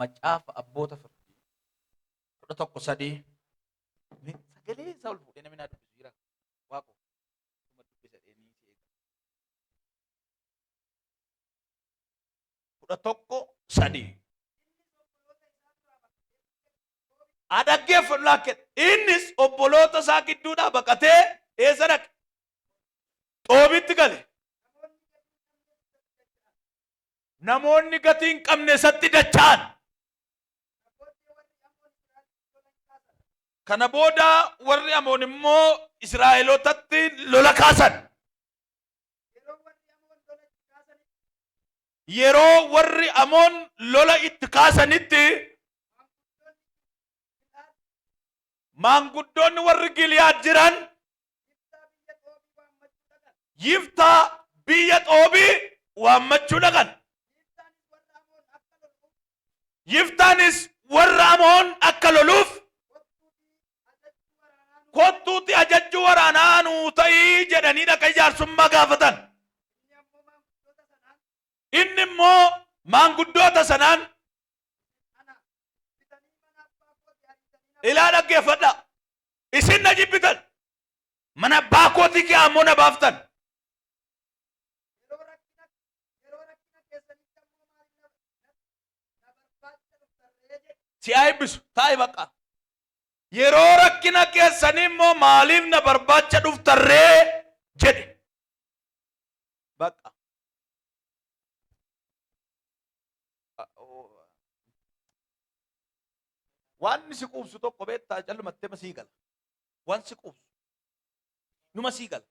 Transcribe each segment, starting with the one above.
Macaafa Abboota Firdii 11:3. Mee sagalee isaa ol fuudhee namni naa dubbisu jira? Waaqo suma dubbisa jedheenii si eega. 11:3. Haa dhaggeeffannu laakken. Innis obboloota isaa gidduudhaa baqatee eessa dhaqe? Xoobitti gale. Namoonni gatii hin qabne isatti dacha'an. Kana booda warri Amoon immoo Israa'elootatti lola kaasan. Yeroo warri Amoon lola itti kaasanitti maanguddoonni warri Giliyaad jiran Yiftaa biyya Xoobii waammachuu dhaqan. Yiftaanis warra Amoon akka loluuf kottuuti ajajjuu waraanaa nuu ta'ii jedhanii dhaqa jaarsummaa gaafatan. Inni immoo maanguddoota sanaan ilaa dhaggeeffadhaa. Isin na jibbitan. Mana abbaa kootii kee ammoo na baaftan. Si haa eebbisu. Taa'i bakka. Yeroo rakkina keessanii immoo maaliif na barbaacha dhuftarree jedhe. Bakka. Waan si quubsu tokko beektaa callumattee ma sii gala. Waan si quubsu. Numa sii gala.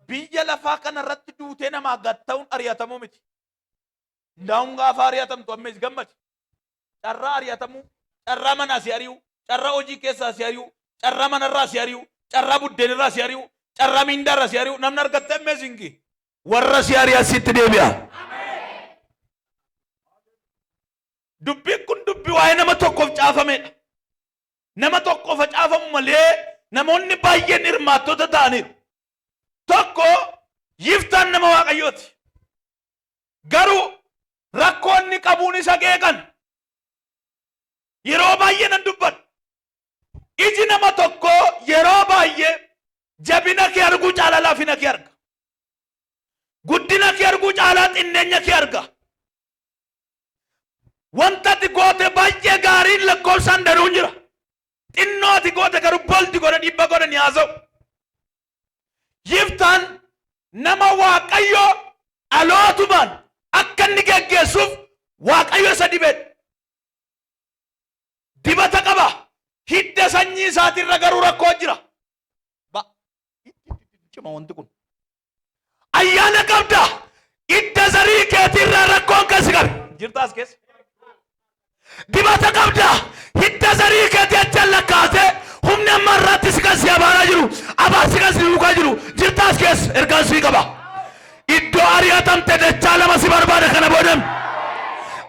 Biyya lafaa kana irratti duutee namaa gad ta'uun ari'atamuu miti. Ndaa'uun gaafa ari'atamtu ammees gammadi. Carraa ari'atamuu, carraa manaa si ari'uu, carraa hojii keessaa si ari'uu, carraa manarraa si ari'uu, carraa buddeenirraa si ari'uu, carraa miindaarraa si ari'uu namni argatte ammees hin gee. Warra si ari'an sitti deebi'a. Dubbiin kun dubbii waa'ee nama tokkoof caafamedha. Nama tokkoof caafamu malee namoonni baay'een hirmaattota ta'aniiru. Tokko Yiftaan nama Waaqayyooti. Garuu rakkoo inni qabuun isa qeeqan. Yeroo baay'ee nan dubbadha. Iji nama tokkoo yeroo baay'ee jabina kee arguu caalaa laafina kee arga. Guddina kee arguu caalaa xinneenya kee arga. Wanta ati goote baay'ee gaariin lakkoofsaan danuun jira. Xinnoo ati goote garuu boldi godha dhibba godha ni haasa'u. Yiftaan nama Waaqayyo dhalootumaan akka inni geggeessuuf Waaqayyo isa dibedha. Dibata qaba. Hidda sanyii isaatirra garuu rakkoo jira. Ba cima wanti kun. Ayyaana qabda. Hidda zarii keetirraa rakkoon kan si qabe. Jirta as keessa. Dibata qabda. Hidda zarii keetii achaan lakkaa'atee humni amma irraatti si kan si abaaraa jiru. Abaarsi kan si duukaa jiru. Jirta as keessa. Ergaan sii qaba. Iddoo ari'atamte dachaa lama si barbaada kana booda.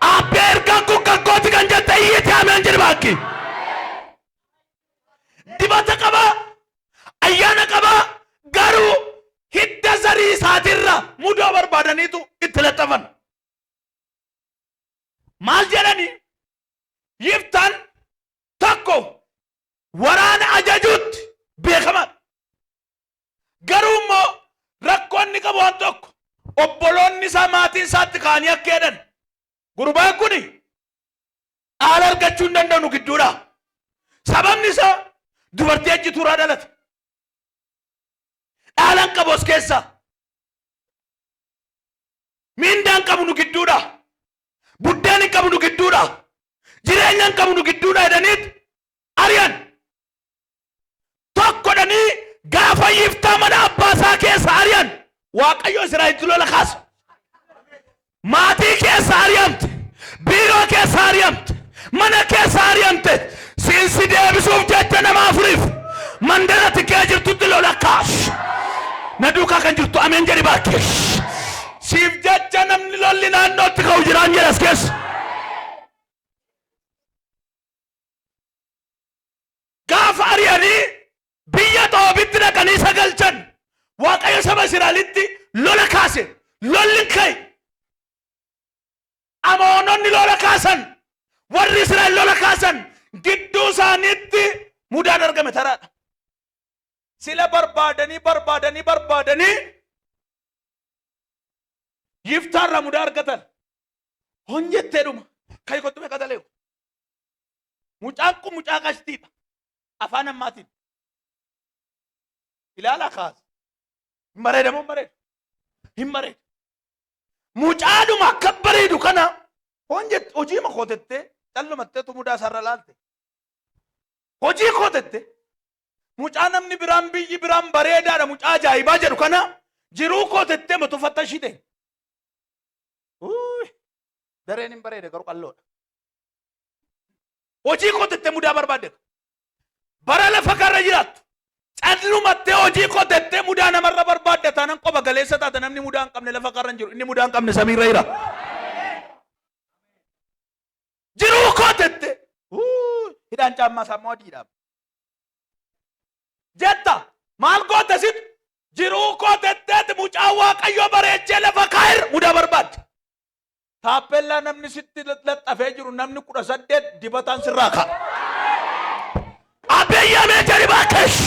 Aabbee ergaan kun kan kooti kan jette iyyite ameen jedhi baakki. Dibata qaba. Ayyaana qaba. Garuu hidda zarii isaatirra mudoo barbaadaniitu itti laxxafan. Maal jedhani? Yiftaan tokko waraana ajajuutti beekamaadha. Garuu immoo rakkoo inni qabu waan tokko obboloonni isaa maatiin isaatti ka'anii akka jedhan gurbaan kun dhaala argachuu hin danda'u nu gidduudha. Sababni isaa dubartii ejjituuraa dhalate. Dhaala hin qabu as keessaa. Miindaa hin qabu nu gidduudha. Buddeen hin qabu nu gidduudha. Jireenya hin qabu nu gidduudha jedhaniit ari'an. Tokko dhanii gaafa Yiftaa mana abbaa isaa keessa ari'an Waaqayyo Israa'elitti lola kaasa. Maatii keessa ari'amte, biiroo keessa ari'amte, mana keessa ari'amte, siin si deebisuuf jecha nama afuriif mandara ati kee jirtutti lola kaas. Na duukaa kan jirtu ameen jedhi baakkee. Siif jecha namni lolli naannootti ka'u jiraan jedha as keessa. Gaafa ari'anii biyya Xoobitti dhaqanii isa galchan Waaqayyo saba Israa'elitti lola kaase. Lolli hin ka'e. Amoononni lola kaasan, warri Israa'el lola kaasan, gidduu isaaniitti mudaan argame taraadha. Sila barbaadanii barbaadanii barbaadanii Yiftaarraa mudaa argatan. Honjettee dhuma. Kai kottu meeqa taleeku. Mucaan kun mucaa qashtiidha. Afaan ammaatiin. Ilaalaa kaas. Hin bareeda moo hin bareedu? Hin bareedu. Mucaadhuma akka bareedu kana honjett hojiima kootettee callumattee mudaa isaarra laalte. Hojii kootette mucaa namni biraan biyyi biraan bareedaadha mucaa ajaa'ibaa jedhu kana jiruu kootettee ma tuffatta ishii ta'e. Uuy, Dareen hin bareeda garuu qalloodha. Hojii kootettee mudaa barbaadde. Bara lafa karra jiraattu callumattee hojii qotettee mudaa namarra barbaadda taanan qoba galeessa taata. Namni mudaa hin qabne lafa karra hin jiru, inni mudaa hin qabne samiirra jira. Jiruu kotette hidhaan caammaa isaa immoo adiidha. Jetta maal goote situ jiruu kotetteeti mucaa Waaqayyoo bareechee lafa kaa'eera mudaa barbaadde. Taappellaa namni sitti laxxafee jiru namni 18 dibataan sirraa ka'a. Abbeeyyamee jedhi baakkeesh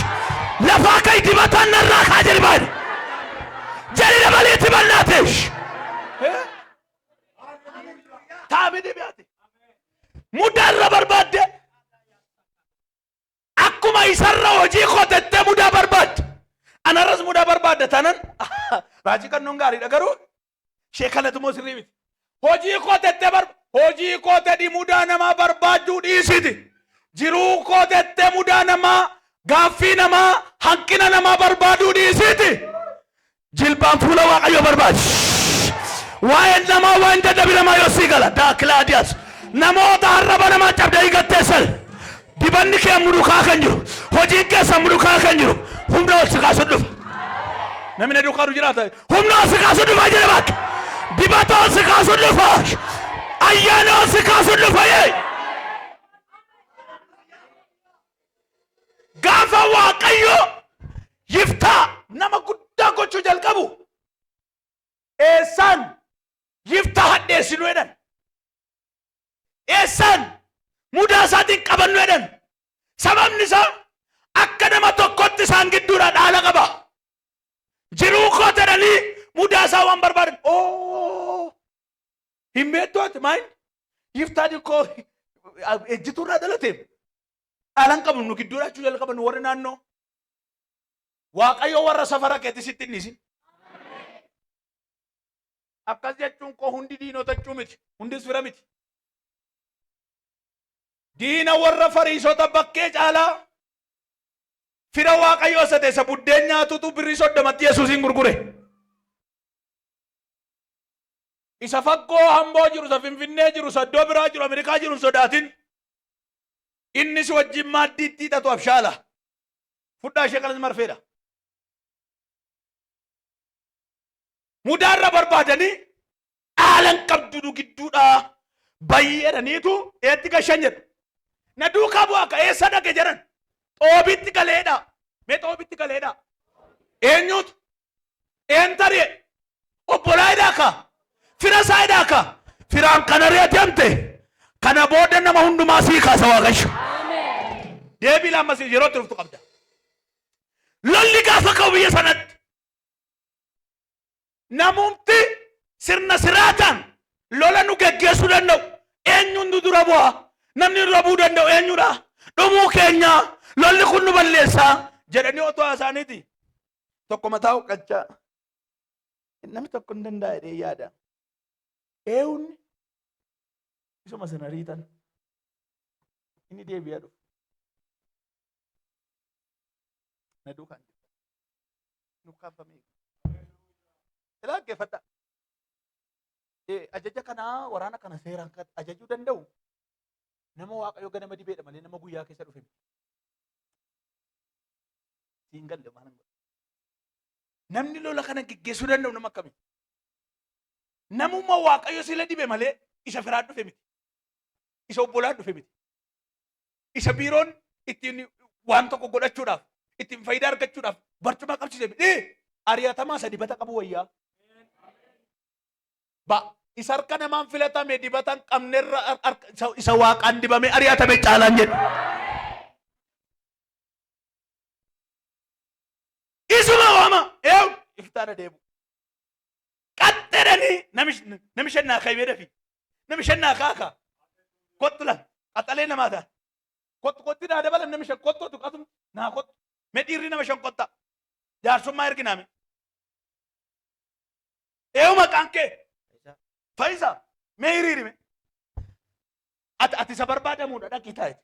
lafaa ka'i dibataan narraa ka'a jedhi baay'ee. Jedhi dabalee dibannaa teesh. Taa'ame deebi'aate. Mudaa irra barbaadde. Akkuma isarra hojii qotettee mudaa barbaadde. Anarras mudaa barbaadde tanan raajii qannoon gaariidha garuu ishee kanatu immoo sirrii miti. Hojii qotettee bar hojii qotedhi mudaa namaa barbaadduu dhiisiti. Jiruu qotettee mudaa namaa, gaaffii namaa, hanqina namaa barbaaduu dhiisiti. Jilbaan fuula Waaqayyoo barbaadi. Waa'een namaa waan dadhabi namaa yoo sii gala. Daakilaadiyaas. Namoota arraba namaa cabdanii gatteessan. Dibanni kee mudukaa kan jiru. Hojiin keessan mudukaa kan jiru. Humna ol si kaasu dhufa. Namni na duukaa jiraata. Humna ol si kaasu dhufa jedhe bakka. Dibata ol si kaasu dhufa. Ayyaana ol si kaasu dhufa yee. Gaafa Waaqayyo Yiftaa nama guddaa gochuu jalqabu eessaan Yiftaa hadheessinu jedhan. Eessaan mudaa isaatiin qabannu jedhan. Sababni isaa akka nama tokkotti isaan gidduudhaa dhaala qaba. Jiruu koo jedhanii mudaa isaa waan barbaadan. Oo! Hin beektu ati maayin? Yiftaa dikkoo ejjituu irraa dhalateef. Dhaalan qabu nu gidduu jiraachuu jalqaban warri naannoo. Waaqayyo warra safara keetti sitti hin dhiisin. Akkas jechuun koo hundi diinota jechuu miti. Hundis fira miti. Diina warra Fariisota bakkee caalaa fira Waaqayyoo isa ta'e isa buddeen nyaatutu birrii 30tti Yesuusiin gurgure. Isa faggoo Hamboo jiru, isa Finfinnee jiru, isa iddoo biraa jiru, Ameerikaa jiru hin sodaatin. Inni si wajjin maaddii itti hidhatu abshaala. Fudhaa ishee kanas marfeedha. Mudaarra barbaadanii dhaalan qabdu nu gidduudhaa bayyeedhaniitu eetti gashan jedha. Na duukaa bu'aa ka eessa dhaqe jedhan. Xoobitti galeedha. Mee xoobitti galeedha. Eenyuutu? Eentari'e? Obbolaa hidhaa ka? Fira isaa hidhaa ka? Firaan kana reetemte. Kana booda nama hundumaa sii kaasa Waaqayyo. Deebii lammas yeroo itti dhuftu qabda. Lolli gaafa ka'u biyya sanatti namumti sirna siraataan lola nu geggeessuu danda'u eenyuun nu dura bu'a? Namni nu dura bu'uu danda'u eenyudha? Dhumuu keenya, lolli kun nu balleessaa jedhanii otoo haasa'aniiti. Tokko mataa huqqachaa. Namni tokko hin danda'a jedhee yaada. Eewunni isuma sana riitan. Inni deebi'ee dhufu. Na duukaan jirta. Nu kaafamee. Ilaa dhaggeeffadhaa. Ajaja kanaa waraana kana seeraan kan ajajuu danda'u nama Waaqayyo ganama dibeedha malee nama guyyaa keessa dhufe miti. Siin galle maal godha? Namni lola kana geggeessuu danda'u nama akkamii? Namummaa Waaqayyo sila dibe malee isa firaan dhufe miti. Isa obbolaan dhufe miti. Isa biiroon ittiin waan tokko godhachuudhaaf, ittiin faayidaa argachuudhaaf barcuma qabsiise miti. Ari'atamaa isa dibata qabu wayyaa. Ba. Isa harka namaan filatame dibata hin qabnerra isa waaqaan dibame ari'atame caalaan jedhe. Isuma waama eewu iftaana deebu. Qaxxedhanii namicha naa kaymee dafi. Namicha naa kaaka. Kottu la qaxalee namaa ta'a. Kottu kotti naa dabalam namicha kottu qatum naa kottu. Mee dhiirri nama shan kotta. Jaarsummaa erginaame. Eewu maqaan kee? Fayisaa. Mee hiriiri mee. Ati isa barbaadamuudha dhaqii taa'e.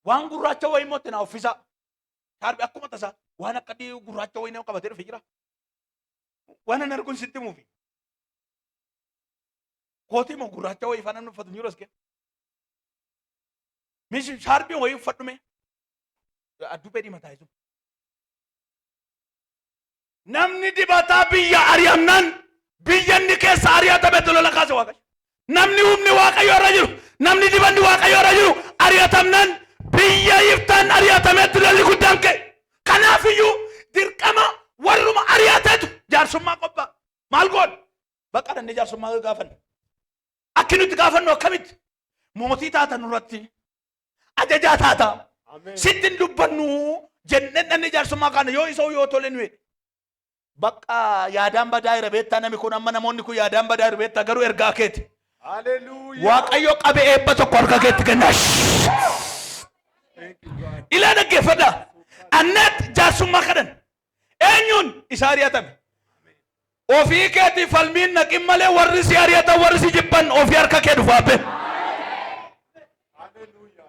Waan gurraacha wayii immoo itti naa uffisaa. Shaarbi akkuma tasaa waan akka gurraacha wayii nama qabatee dhufe jira. Waan an arguun sitti himuufi. Kootii moo gurraacha wayii faana uffatu hin jiru as keessa. Mishi shaarbii wayii uffadhu mee. Adduu fedhii mataa isu. Namni dibataa biyya ari'amnaan biyya inni keessa ari'atametti lola kaase Waaqayyo. Namni humni Waaqayyo irra jiru, namni dibanni Waaqayyo irra jiru ari'atamnaan biyya Yiftaan ari'atametti lolli guddaan ka'e. Kanaaf iyyuu dirqama warruma ari'atetu jaarsummaa qophaa'a. Maal goona? Bakka dhannee jaarsummaa gaafanna. Akki nuti gaafannu akkamitti? Mootii taata nurratti ajajaa taata. Sitti hin dubbannu jennee dhanne jaarsummaa kana yoo isa yoo tole nuyi. Bakka yaadaan badaa jira beektaa namni kun amma namoonni kun yaadaan badaa jiru beektaa garuu ergaa keeti. Hallelujah. Waaqayyo qabe eebba tokko harka keetti kenna. Thank you, God. Ilaa dhaggeeffadha. Anneet jaarsummaa kadhan. Eenyuun isa ari'atame? Ofii keetii falmiin naqin malee warri si ari'atan warri si jibban ofii harka kee dhufaa be. Hallelujah.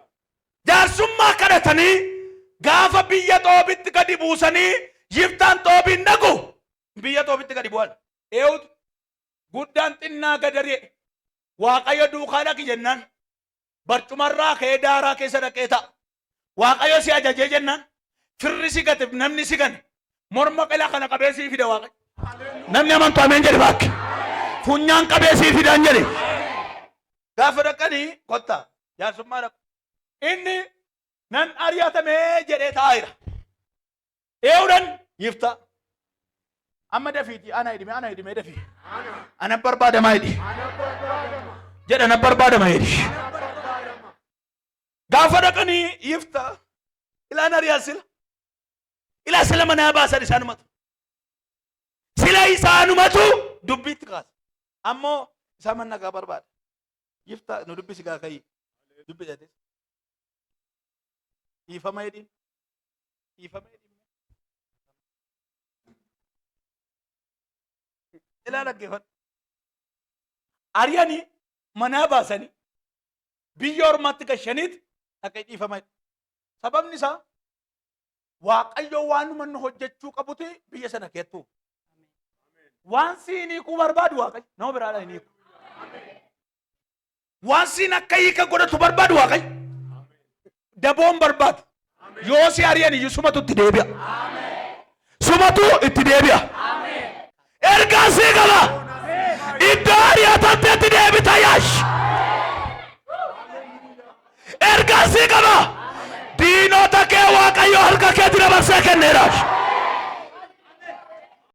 Jaarsummaa kadhatanii gaafa biyya Xoobitti gadi buusanii Yiftaan Xoobiin dhaqu biyya Xoobitti gadi bu'an. Eewutu guddaan xinnaa gad ari'e. Waaqayyo duukaa dhaqi jennaan barcumarraa ka'ee daaraa keessa dhaqee ta'a. Waaqayyo si ajajee jennaan firri si gate namni si gane morma qilaa kana qabee sii fida Waaqayyo. Namni amantu ameen jedhe baakki. Funyaan qabee sii fidaan jedhe. Gaafa dhaqanii kottaa jaarsummaa dhaqu. Inni nan ari'atamee jedhee taa'aa jira. Eewudan yiftaa. Amma dafiiti ana hidhime ana hidhime dafii. Ana barbaadamaa hidhi. Jedha na barbaadama hidhi. Gaafa dhaqanii yiftaa. Ilaan ari'aa sila. Ilaa sila manaa baasan isaanumatu. Sila isaanumatu dubbiitti kaasa. Ammoo isaan mana nagaa barbaada. Yiftaa nu dubbisi gaa ka'ii. Dubbi jedhee. Dhiifama hidhiin. Dhiifama hidhiin. Ilaa dhaggeeffadhu. Ari'anii manaa baasanii biyya ormaatti gashaniit dhaqee dhiifama jedhe. Sababni isaa Waaqayyo waanuma inni hojjechuu qabuti biyya sana keettu. Waan siin hiikuu barbaadu Waaqayyo nama biraadhaan hin hiiku. Waan siin akka hiika godhatu barbaadu Waaqayyo. Daboon barbaadu. Yoo si ari'an iyyuu sumatu itti deebi'a. Sumatu itti deebi'a. Ergaa sii qaba. Iddoo ari'atamtetti deebita yaash. Ergaa sii qaba. Diinota kee Waaqayyo harka keetti dabarsee kenneera.